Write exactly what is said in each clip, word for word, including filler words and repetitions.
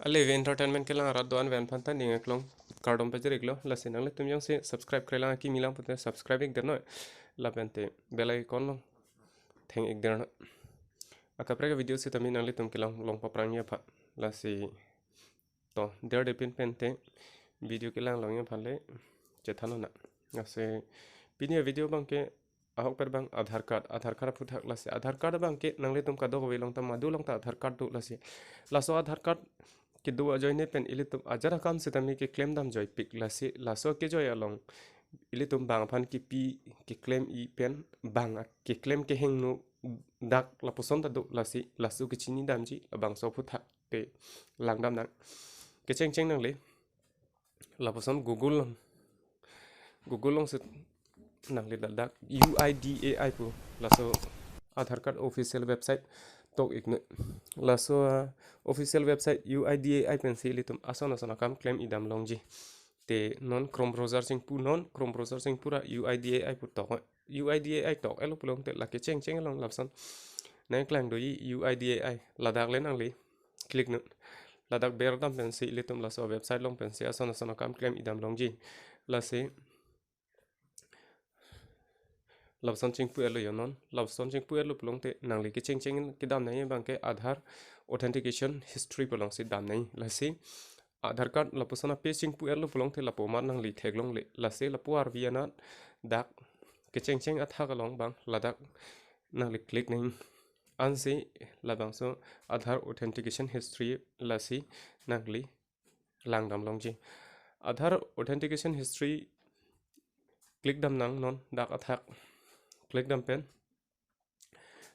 Ale ve entertainment kelang arat do-an ven aphan ta ning aklong kardom pajir iklo. Lasi nanglitum jongsi subscribe krelang akimi lang pute subscribe ik deno. Lapen te bell icon along theng ik deno. Akaprek video sitame nanglitum kelang long paprang ya pha. Lasi to der de pin pen te video kelang long ya pha le chethan na. Lasi pini video abang ke ahok per bang Aadhaar card, Aadhaar card aphuthak. Lasi Aadhaar card abang ke nanglitum kadokave along ta madu along ta Aadhaar card do lasi. Laso Aadhaar card kedo ajoine pen ilitum ajat akam sitame keklem dam joipik lasi. Laso kejoi along ilitum bang aphan kipi keklem-i pen bang a- keklem kehingno dak lapuson ta do lasi. Laso kechini damji labangso aphuthak te lang dam nang. Kechengcheng nangli lapuson Google along, Google alongsi nangli ladak U I D A I pu laso Aadhaar card official website tok ikno. Laso, ah, official website U I D A I pensi ilitum ason ason akam klem-i dam longji. Te non Chrome browser chingpu, non Chrome browser chingpu ra U I D A I pu tok. U I D A I tok-etlo pulote la kechengcheng along lapuson nangklang do-i U I D A I, ladak le nangli click non. Ladak ber dam pensi ilitum laso website along pensi ason ason akam klem-i dam longji. Lasi lapuson chingpu-etlo yo non. Lapuson chingpu-etlo pulote nangli kechengcheng kedam nangji abang ke Aadhaar authentication history pu alongsi dam nangji. Lasi Aadhaar card lapuson a-page chingpu-etlo pulote lapu amat nangli theklongle. Lasi lapu arvi anat dak kechengcheng athak along abang ladak nangli click nangji. Ansi labangso Aadhaar authentication history lasi nangli lang dam longji. Aadhaar authentication history click dam nang non dak athak. Click dam pen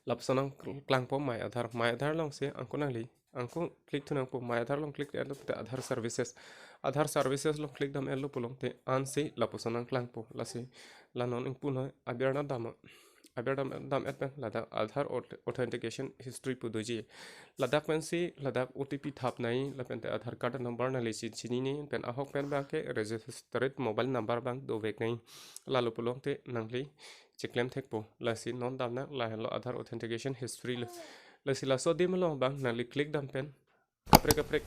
lapuson nangklangpo My Aadhaar. My Aadhaar alongsi angko nangli, angko click thu nangpo. My Aadhaar along click-etlo pute Aadhaar services. Aadhaar services along click dam-etlo pulote ansi lapuson nangklangpo. Lasi la non ingpu noi aber na dam, aber dam, dam-et pen ladak Aadhaar aut- authentication history pu doji. Ladak pensi ladak O T P thap nangji lapen te Aadhaar card number nangli chi- chinine pen ahok pen abang ke registered mobile number abang dovek nangji. Lalo pulote nangli cheklem thekpo. Lasi non dam nang, lahenlo Aadhaar authentication history lo. Lasi laso adim along abang nangli click dam pen kaprek kaprek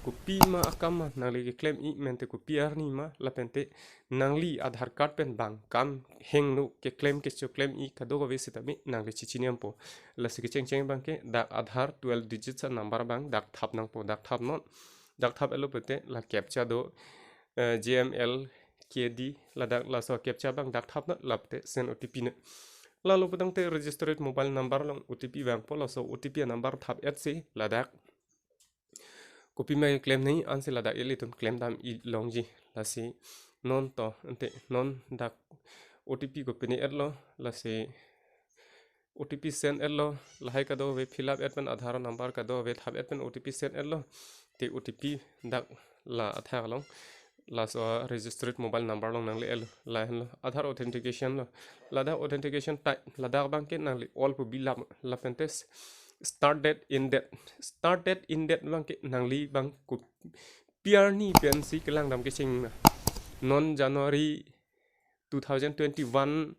kopima akam ma nangli keklem-i mente kopi arni ma lapen te nangli Aadhaar card pen bang kam hingno keklem kechoklem-i kadokave sitame nangli chechini dampo. Lasi kechengcheng abang ke dak Aadhaar twelve digits a-number abang dak thap nangpo. Dak thap non. Dak thap-etlo pute la captcha do, eh, G M L K D, ladak laso captcha abang dak thap non lapen te send O T P non. Lalo putangte registered mobile number along O T P vangpo. Laso O T P a-number thap-etsi ladak kopima keklem nangji ansi ladak ilitum klem dam-i longji. Lasi non to ante non dak O T P kopine-etlo. Lasi O T P send-etlo, lahai kadokave fill up-et pen Aadhaar number kadokave thap-et pen O T P send-etlo. Te O T P dak la athak along laso registered mobile number along nangli-etlo. Lahenlo Aadhaar authentication lo. Ladak authentication type, ladak abang ke nangli all pu bilap lapen te start date, end date. Start date, end date abang ke nangli abang kopi arni pensi kelang dam kecheng ma. Non January two thousand twenty-one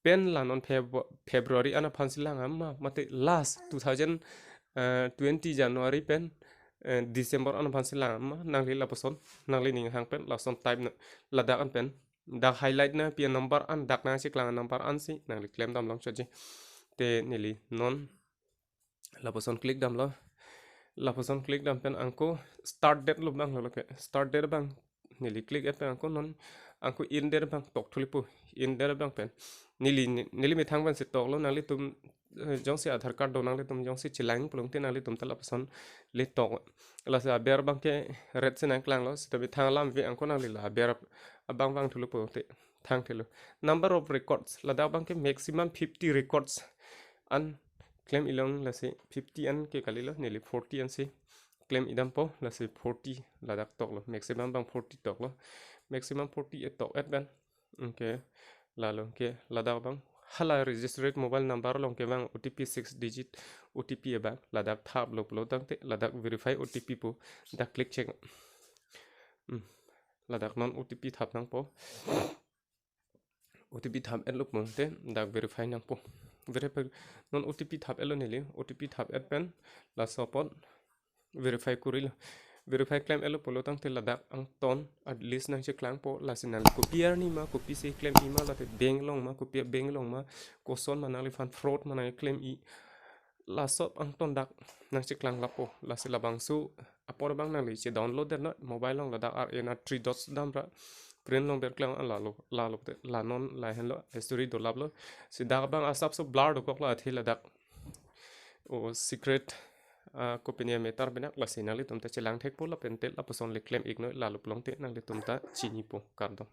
pen la non Feb- February an aphansi lang ma, mate last two thousand twenty January pen, eh, December an aphansi lang ma, nangli lapuson nangli ning hang pen lason type non. Ladak an pen dak highlight nangpi a-number an, dak nangcheklang a-number ansi nangli klem dam longchotji. Te neli non lapuson click damlo. Lapuson click dam pen angko start date lo abang lo ke. Start date abang neli click-et pen angko non angko end date abang tok thulipo. End date abang pen neli, neli methang pensi toklo, nanglitum, eh, jongsi Aadhaar card do nanglitum jongsi chelang pulote nanglitum ta lapuson le tok. Lasi aber abang ke red si nangklanglo, seta methang alam ave angko nangli la aber abang vang thulopo te thang thulo. Number of records, ladak abang ke maximum fifty records an klem-i long, lasi fifty an ke kalilo, neli forty ansi klem-i dampo. Lasi forty ladak toklo, maximum abang forty toklo. Maximum forty e tok-et pen. Okay, lalo ke ladak abang hala registered mobile number along kevang O T P six digit O T P abang ladak thaplo pulotangte ladak verify O T P pu dak click chek. Hmm. Ladak non O T P thap nangpo. O T P thap-etlo pulote dak verify nangpo. Verify non O T P thap-etlo neli, O T P thap-et pen laso apot verify kurilo. verify klem-etlo pulo tangte ladak angton at least nangcheklangpo, lasi nangli kopi arni ma, kopisi klem-i ma, late bank along ma, kopi a-bank along ma, koson ma nangliphan fraud ma nangklem-i, laso angton dak nangcheklang lapo. Lasi labangso apor abang nangli che download det non, mobile along ladak ar-e na three dots damra print along berklang lalo, lalo te, la non lahenlo, history dolaplo. Si dak abang asapso blur dokoklo athe ladak o secret, ah, kopine matter benak, lasi nanglitum ta chelang thekpo lapen te lapuson le klem-iknoi, lalo pulote nanglitum ta chinipo, kardom.